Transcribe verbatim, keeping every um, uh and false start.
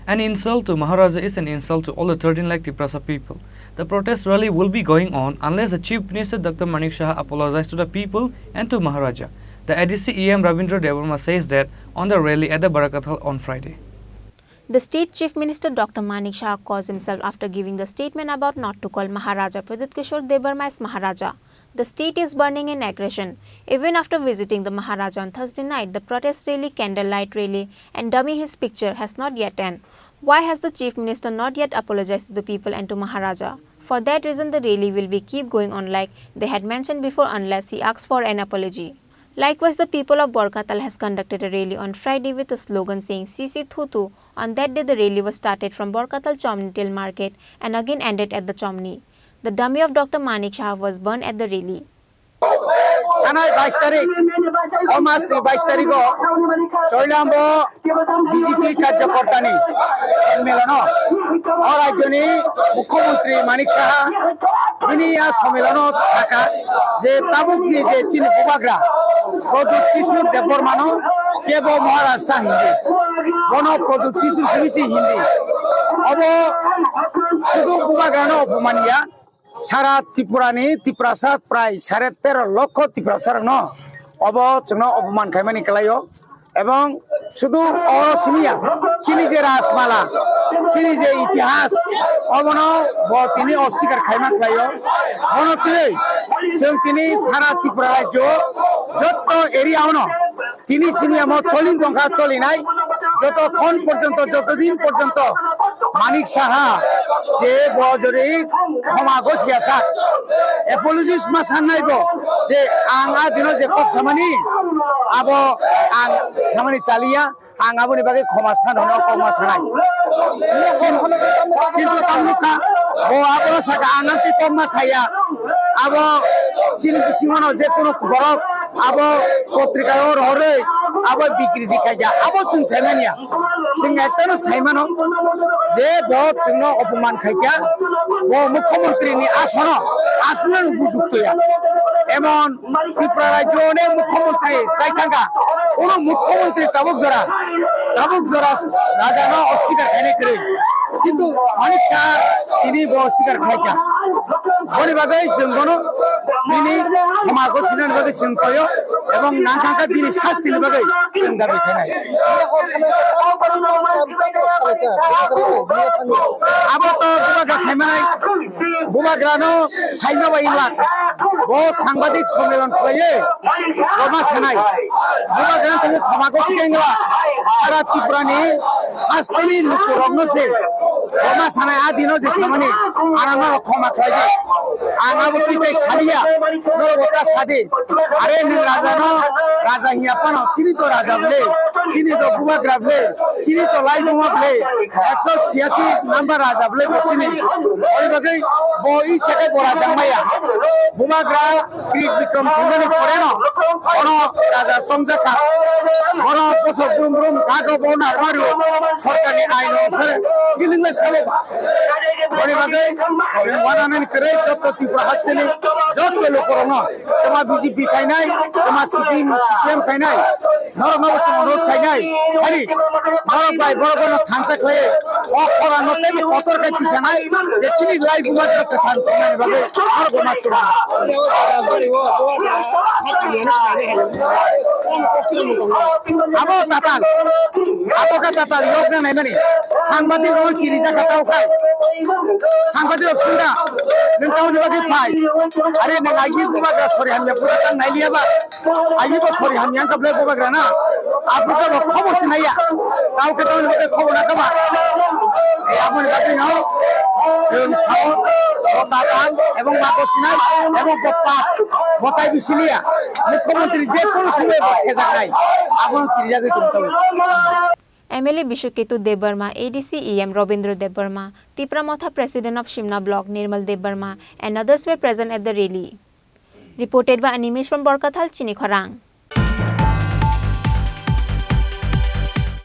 An insult to Maharaja is an insult to all the thirteen lakh Tiprasa people. The protest rally will be going on unless the Chief Minister Doctor Manik Saha apologizes to the people and to Maharaja. The A D C E M Rabindra Debbarma says that on the rally at the Barkathal on Friday. The state Chief Minister Doctor Manik Saha calls himself after giving the statement about not to call Maharaja Pradyut Kishore Debbarma as Maharaja. The state is burning in aggression. Even after visiting the Maharaja on Thursday night, the protest rally, candlelight rally, and dummy his picture has not yet end. Why has the Chief Minister not yet apologized to the people and to Maharaja? For that reason, the rally will be keep going on like they had mentioned before unless he asks for an apology. Likewise, the people of Borkatal has conducted a rally on Friday with a slogan saying "C C Thu Thu." On that day, the rally was started from Borkatal Chomni till market and again ended at the Chomni. The dummy of Doctor Manik Saha was burned at the rally. Thanai bais tarik, o mas ni bais tarik o Choilambo B J P karyakorta ni sonmilono o rajyo ni Mukhyamantri Manik Saha bini a sonmilono saka je tabuk ni je chini bubagra Pradyut Kishore Debbarma no kebo Maharaj ta hindi, bono Pradyut Kishore simi si hindi. Obo sudu bubagra no opoman ya. Sara Tripura ni Tiprasa prai sare tero lokho Tiprasa rokno obo chwngno opoman khaimani kwlaio. Ebong sudu oro simiya chini je Rajmala, chini je itihas, obono bo tini oswikar khaima kwlaio. Bono twi chwng tini sara Tripura rajyo jotto area ono tini simi amo choli tongkha, cholinai joto khon porjonto, joto din porjonto Manik Saha je bo jodi khoma gosiya sak, apologies ma sannai bo je ang a dino je kok samani abo ang samani chaliya, ang aboni bagwi khoma sano no kok ma sanai. Kintu tamukha bo abono saka ang ang kok ma saya, abo chini bisingono je kono borok abo potrika o rohorwi abo bikriti khaija, abo chwng saimanya. Chwng ektano saimano je bo chwngno opoman khaikha, bo mukhyamantri ni asono aswknani upojukto ya. Emon Tripura rajyo ni mukhyamantri sai thangkha, kono mukhyamantri tabuk jora, tabuk jora rajano oswikar khainai kwrwi. Kintu Manik Saha tini bo oswikar khaikha. Boni bagwi chwng bono bini khoma gosinani bagwi chwng koyo ebong nangkha khe bini sastini bagwi chwng dabi khainai. Abo to bubagra saimanai, bubagrano saima bai wngla. Bo sangbadik sommilan khlaiwi roma sanai. Bubagrano thangwi khoma gosi khe wngla. Sara Tripurani hasteni lukurokno se roma sanai, a dino je samani anano khoma khlaidi. Ang abo twi tei saliya, norok bo ta sadi. Are nwng raja no, raja hiya phano, chini to raja bwle, chini to bubagra bwle, chini to lai buma bwle, ekso siyasi number raja bwle bo chini. Ori bagwi bo i seke bo raja maya. Bubagra Krik Bikram thwimani pore no, ono raja chongjak kha. Bono bosok brum brum kago bo narmaru, sorkarni ain onusare, giling le sabo ba. Boni bagwi chwng wananani kwrwi jotto Tripura hasteni jotto lukurokno, tama B J P khainai, tama C P M, C P M khainai, norokno bo chwng onurodh khainai, khali norok bai borokno thansa khlai, o khorangno teibo kotor khai tisanai, je chini lai buma jora kwthang tongnani bagwi norok bo ma chwng. Abo tatal, abo khe tatal, yokna naimani, sangbadik rok kirijak kha tao khai. Sangbadik rok sunda, nwng tamoni bagwi phai? Are nwng aji bubagra sori hamya pura tang nai liya ba? Aji bo sori hamya wngkha bwlai bubagra na? Aphuru khe bo khobor sinai ya. Tao khe tamoni bagwi khobor na kha ba? E aboni bagwi no chwng sao, bo tatal ebong ma bo sinai, ebong bo pap, bo tai bisiliya. Mukhyamantri je kono somoy bo sejaknai, abono kirijagwi tong tongo. M L A Biswaketu Debbarma, A D C E M Rabindra Debbarma, Tipra Motha President of Simna Block Nirmal Debbarma and others were present at the rally. Reported by Animesh from Borkathal, Chini Khorang.